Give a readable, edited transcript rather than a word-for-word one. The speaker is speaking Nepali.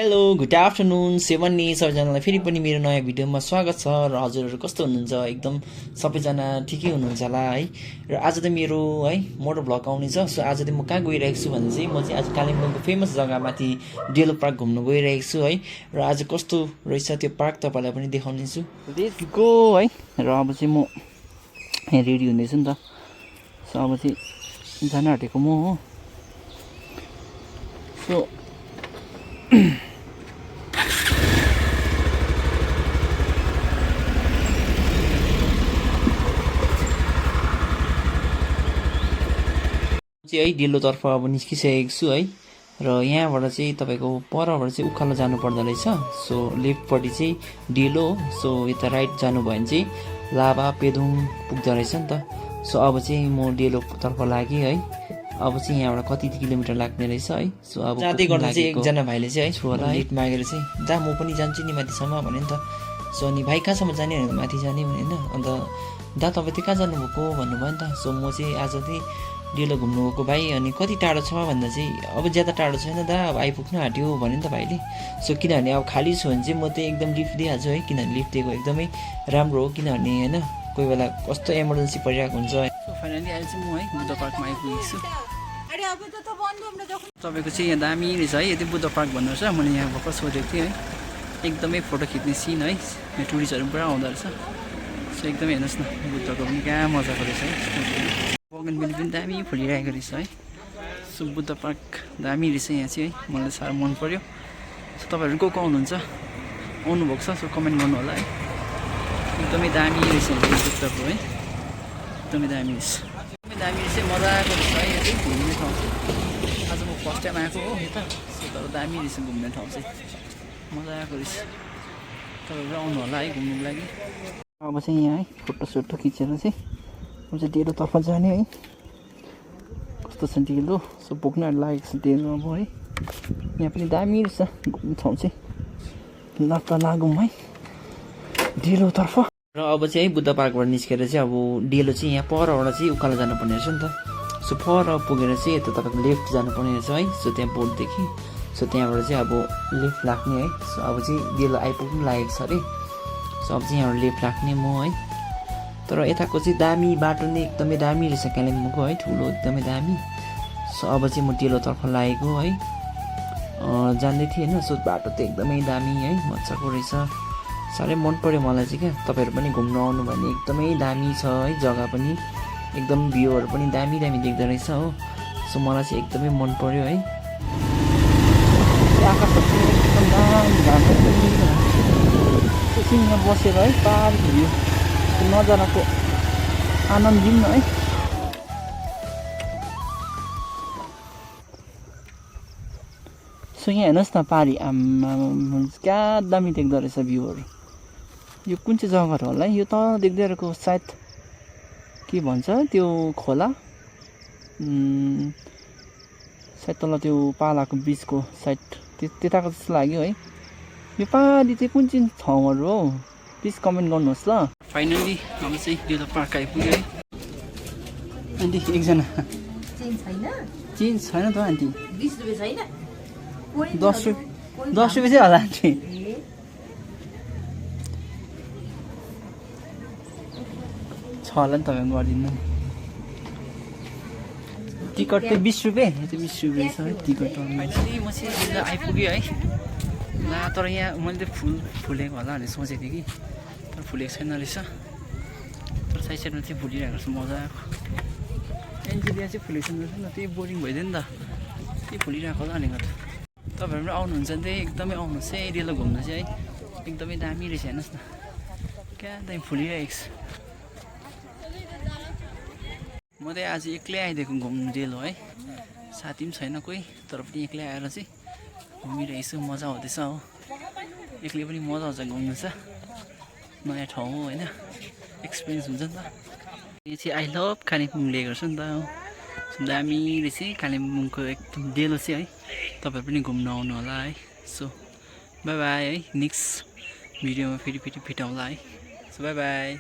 हेलो गुड आफ्टरनुन सेवन्नी सबैजनालाई फेरि पनि मेरो नयाँ भिडियोमा स्वागत छ र हजुरहरू कस्तो हुनुहुन्छ एकदम सबैजना ठिकै हुनुहुन्छ होला है र आज त मेरो है मोटर भ्लग आउनेछ सो आज चाहिँ म कहाँ गइरहेको छु भने चाहिँ म चाहिँ आज कालिम्पोङको फेमस जग्गामाथि डेलो पार्क घुम्न गइरहेको छु है र आज कस्तो रहेछ त्यो पार्क तपाईँलाई पनि देखाउने छु लेट्स गो है र अब चाहिँ म यहाँ रेडी हुँदैछु नि त सो अब चाहिँ जान आँटेको म हो सो चाहिँ है डेलोतर्फ अब निस्किसकेको छु है र यहाँबाट चाहिँ तपाईँको परबाट चाहिँ उकालो जानु पर्दो रहेछ सो लेफ्टपट्टि चाहिँ डेलो सो यता राइट जानुभयो भने चाहिँ लाभा पेदुङ पुग्दो रहेछ नि त सो अब चाहिँ म डेलोतर्फ लागेँ है अब चाहिँ यहाँबाट कति किलोमिटर लाग्ने रहेछ है सो अब जाँदै गर्दा चाहिँ एकजना भाइले चाहिँ है छोरा लिफ्ट मागेर चाहिँ दा म पनि जान्छु नि माथिसम्म भने नि त सो अनि भाइ कहाँसम्म जाने भने माथि जाने भने होइन अन्त दा तपाईँ चाहिँ कहाँ जानुभएको भन्नुभयो नि त सो म चाहिँ आज चाहिँ डेलो घुम्नु गएको भाइ अनि कति टाढो छ भन्दा चाहिँ अब ज्यादा टाढो छैन दा अब आइपुग्नु आँट्यो भन्यो नि त भाइले सो किनभने अब खाली छु भने चाहिँ म चाहिँ एकदम लिफ्ट दिइहाल्छु है किनभने लिफ्ट दिएको एकदमै राम्रो हो किनभने होइन कोही बेला कस्तो इमर्जेन्सी परिरहेको हुन्छ सो फाइनली अहिले चाहिँ म है बुद्ध पार्कमा आइपुगेको छु तपाईँको चाहिँ यहाँ दामी रहेछ है यति बुद्ध पार्क भन्नु रहेछ मैले यहाँ भर्खर सोधेको थिएँ है एकदमै फोटो खिच्ने सिन है यहाँ टुरिस्टहरू पनि पुरा आउँदो रहेछ सो एकदमै हेर्नुहोस् न बुद्धको पनि कहाँ मजाको रहेछ है बगनबेली पनि दामी फुलिरहेको रहेछ है सो बुद्ध पार्क दामी रहेछ यहाँ चाहिँ है मलाई साह्रो मन पर्यो सो तपाईँहरू को आउनुहुन्छ आउनुभएको छ सो कमेन्ट गर्नु होला है एकदमै दामी रहेछ बुद्धको है एकदमै दामी रहेछ एकदमै दामी रहेछ मजाको रहेछ है यहाँ चाहिँ घुम्ने ठाउँ चाहिँ आज म फर्स्ट टाइम आएको हो यता सो तर दामी रहेछ घुम्ने ठाउँ चाहिँ मजाको रहेछ तपाईँहरू आउनु होला है घुम्नुको लागि अब चाहिँ यहाँ है फोटोसोटो खिचेर चाहिँ म चाहिँ डेलोतर्फ जाने है कस्तो छ डेलो सो बोक्न लागेको छ डेलो अब है यहाँ पनि दामी रहेछ घुम्ने ठाउँ चाहिँ लाप्टा लागौँ है डेलोतर्फ र अब चाहिँ है बुद्ध पार्कबाट निस्केर चाहिँ अब डेलो चाहिँ यहाँ परबाट चाहिँ उकालो जानुपर्ने रहेछ नि त सो पर पुगेर चाहिँ यता तपाईँको लेफ्ट जानुपर्ने रहेछ है सो त्यहाँ बोर्डदेखि सो त्यहाँबाट चाहिँ अब लेफ्ट लाग्ने है सो अब चाहिँ डेलो आइपुग्नु लागेको छ अरे सो अब चाहिँ यहाँबाट लेफ्ट लाग्ने म है तर यताको चाहिँ दामी बाटो नै एकदमै दामी रहेछ कालिम्पोङको है ठुलो एकदमै दामी सो अब चाहिँ म डेलोतर्फ लागेको है जान्दै थिएँ होइन सो बाटो त एकदमै दामी है मजाको रहेछ साह्रै मन पर्यो मलाई चाहिँ क्या तपाईँहरू पनि घुम्न आउनु भने एकदमै दामी छ है जग्गा पनि एकदम भ्यूहरू पनि दामी दामी देख्दो रहेछ हो सो मलाई चाहिँ एकदमै मन पर्यो है आकाशहरू एकदम दामी बसेर है पाहाड भ्यू नजाराको आनन्द लिउँ न है सो यहाँ हेर्नुहोस् न पारी आमा क्या दामी देख्दो रहेछ भ्यूहरू यो कुन चाहिँ जग्गाहरू होला है यो त देख्दै रहेको सायद के भन्छ त्यो खोला सायद तल त्यो पालाको बिचको साइड त्यताको जस्तो लाग्यो है यो पारी चाहिँ कुन चाहिँ ठाउँहरू हो प्लिज कमेन्ट गर्नुहोस् ल फाइनली अब चाहिँ डेलो पार्क आइपुग्यो है आन्टी एकजना चेन्ज छैन त आन्टी 20 रुपैयाँ छैन 10 रुपियाँ चाहिँ होला आन्टी छ होला नि तपाईँको गरिदिनु टिकट चाहिँ 20 रुपियाँ यो चाहिँ 20 रुपियाँ छ है टिकट फाइनली म चाहिँ आइपुग्यो है ला तर यहाँ मैले चाहिँ फुलेको होला भनेर सोचेको थिएँ कि तर फुलेको छैन रहेछ तर साइड साइडमा चाहिँ फुलिरहेको छ मजाको एन्जिलिया चाहिँ फुलेको छैन रहेछ न त्यही बोरिङ भइदियो नि त त्यही फुलिरहेको होला भनेको त तपाईँहरू पनि आउनुहुन्छ भने चाहिँ एकदमै आउनुहोस् है डेलो घुम्नु चाहिँ है एकदमै दामी रहेछ हेर्नुहोस् न क्या दामी फुलिरहेको छ म चाहिँ आज एक्लै आइदिएको घुम्नु डेलो है साथी पनि छैन कोही तर पनि एक्लै आएर चाहिँ घुमिरहेको छु मजा हुँदैछ हो एक्लै पनि मजा आउँछ घुम्नु छ नयाँ ठाउँ हो होइन एक्सपिरियन्स हुन्छ नि त यो चाहिँ आई लभ कालिम्पोङ लेखेको छ नि त दामी रहेछ कालिम्पोङको एकदम डेलो चाहिँ है तपाईँहरू पनि घुम्न आउनु होला है सो बाई बाई है नेक्स्ट भिडियोमा फेरि भेटौँला है सो बाई बाई